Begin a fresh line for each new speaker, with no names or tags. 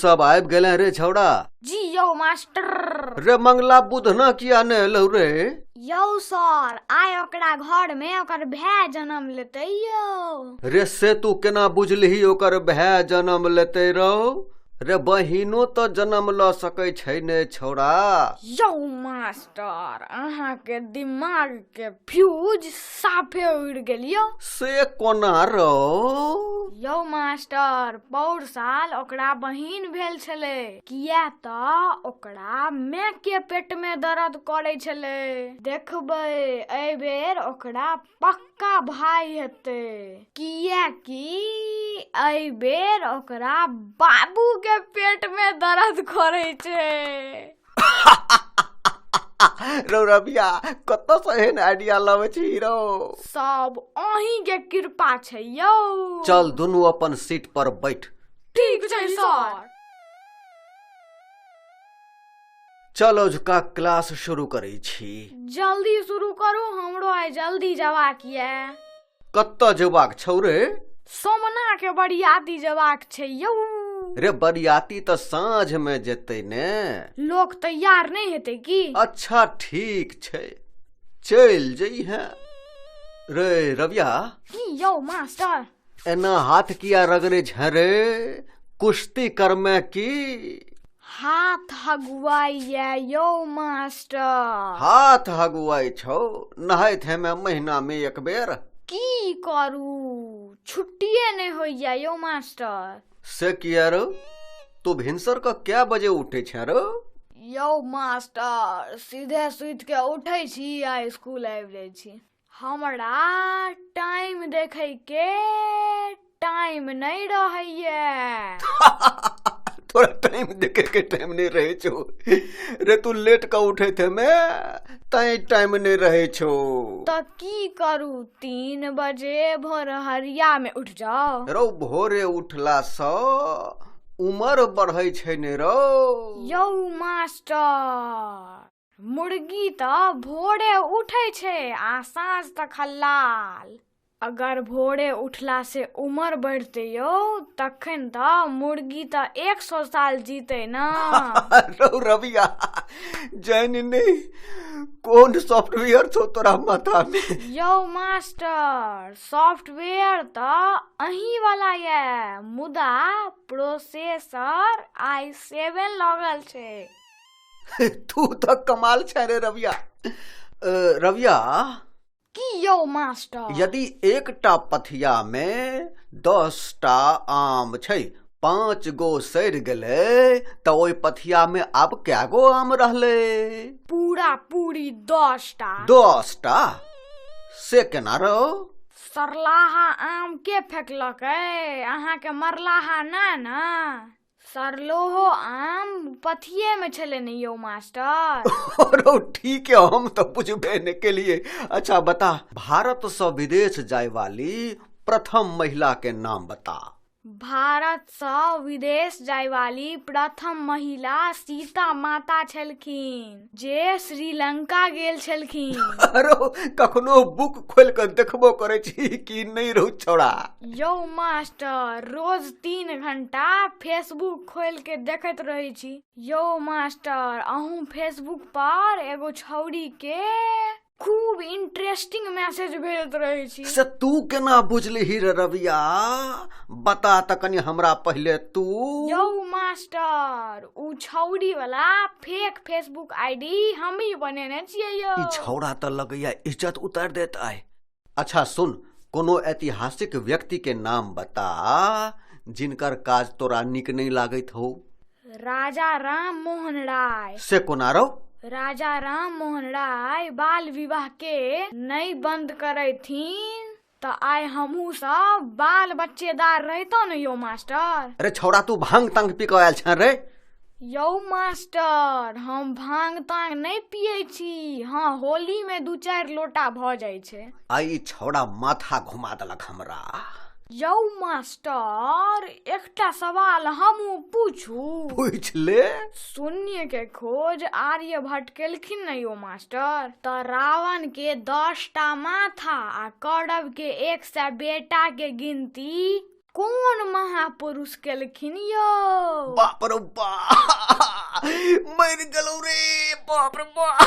सब आबि गेले रे छौड़ा?
जी यौ मास्टर।
रे मंगला बुधना किया ने एलौ रे?
यौ सर, आइ ओकरा घर में ओकर भाय जन्म लेतै यौ।
रे से तू केना बुझलिही ओकर भाय जन्म लेतै रौ? रे बहिनो तऽ जन्म लऽ सकै छै ने छौड़ा।
यौ मास्टर, अहाँ के दिमाग के फ्यूज साफे उड़ि गेल यौ।
से कोना रौ?
यौ मास्टर, पौर साल ओकरा बहिन भेल छलै, किया तऽ ओकरा माय के पेट में दर्द करै छलै। देखबै एहि बेर ओकरा पक्का भाय हेतै, कियाकि एहि बेर ओकरा बाबू के पेट में दर्द करै छै।
रौ रबिया, कतऽ से एहन आइडिया लबै छी रौ?
सब अहीं के कृपा छै यौ।
चल दुनू अपन सीट पर बैठ।
ठीक छै सर।
चल औझुका क्लास शुरू करै छी।
जल्दी शुरू करू, हमरो आइ जल्दी जबाक ये।
कतऽ जेबाक छौ रे?
सोमना के बरियाती जेबाक छै यौ।
रे बरियाती तऽ साँझ में जेतै ने।
लोक तैयार नहि हेतै की?
अच्छा ठीक छै, चलि जइहे। रे रबिया।
की यौ मास्टर?
एना हाथ किया रगड़े छे रे? कुश्ती करमे की?
हाथ हगुआइए यौ मास्टर।
हाथ हगुआइ छौ? नहाइत हेमे महीना में एक बेर।
की करू, छुट्टिए नहि होइए यौ मास्टर।
से किया रौ? तू भिनसर क कै बजे उठै छे रौ?
यौ मास्टर, सीधे सुति के उठै छी आ स्कूल आबि जाइ छी। हमरा टाइम देखै के टाइम नहि रहैये।
तोरा टाइम देखे के टाइम नहीं रहे छौ रे? तू लेट के उठे थे में तैं टाइम नहीं रहे छौ।
तऽ की करू, 3 बजे भोरहरिया में उठ जाओ।
रौ भोरे उठला सँ उमर बढ़ै छै ने रौ।
यौ मास्टर, मुर्गी तऽ भोरे उठै छै आ साँझ तक हल्लाल। अगर भोरे उठला से उमर बढ़तै यौ, तखन तऽ मुर्गी तऽ 100 साल जीतै न।
रौ रबिया, जानि नहि कोन सॉफ्टवेयर छौ तोरा माथा में।
यौ मास्टर, सॉफ्टवेयर तऽ अहीं वाला ये, मुदा प्रोसेसर i7 लगल छै।
तू तऽ कमाल छै रे रबिया। रबिया।
की यौ मास्टर?
यदि एकटा पथिया में 10 टा आम छै, 5 गो सड़ि गेलै, तऽ ओहि पथिया में आब कै गो आम रहलै?
पूरा पूरी 10 टा।
10 टा? से केना रौ?
सरलाहा आम के फेकलकै? अहाँके मरलाहा ना ने? सरलोहो आम पथिये में छलै ने यौ मास्टर।
रौ ठीक है, हम तऽ बुझबे नहि केलिए। अच्छा बता, भारत सँ विदेश जाय वाली प्रथम महिला के नाम बता।
भारत सँ विदेश जाय वाली प्रथम महिला सीता माता छलखिन, जे श्रीलंका गेल छलखिन।
रौ कखनो बुक खोलि कऽ देखबो करै छी कि नहि रौ छौड़ा?
यौ मास्टर, रोज 3 घंटा फेसबुक खोलि के देखैत रहै छी। यौ मास्टर, अहूँ फेसबुक पर एगो छौड़ी के खूब इंटरेस्टिंग मैसेज भेजैत रहै छी।
से तू केना बुझलिही रे रबिया? बता तऽ कनि हमरा पहिले तू।
यौ मास्टर, उ छौड़ी वाला फेक फेसबुक आईडी हमही बनेने छियै यौ।
ई छौड़ा तऽ लगैया इज्जत उतारि देत आइ। अच्छा सुन, कोनो ऐतिहासिक व्यक्ति के नाम बता जिनकर काज तोरा नीक नहि लागैत हो।
राजा राम मोहन राय।
से कोना रौ?
राजा राम मोहन राय बाल विवाह के नहि बंद करैथिन तऽ आइ हमहूँ सब बाल बच्चेदार रहितौं ने यौ मास्टर।
अरे छौड़ा, तू भांग तांग पी कऽ आयल छें रे?
यौ मास्टर, हम भांग तांग नहि पियै छी। हाँ, होली में 2-4 लोटा भऽ जाइ छै।
आइ ई छौड़ा माथा घुमा देलक हमरा।
यौ मास्टर, एकटा सवाल हमहूँ पूछू?
पूछ ले।
शून्य के खोज आर्यभट्ट केलखिन ने यौ मास्टर, तऽ रावण के 10 टा माथा आ कौरव के 100 बेटा के गिनती कोन महापुरुष केलखिन यौ?
बाप रे बाप, मरि गेलौ रे, बाप रे बाप।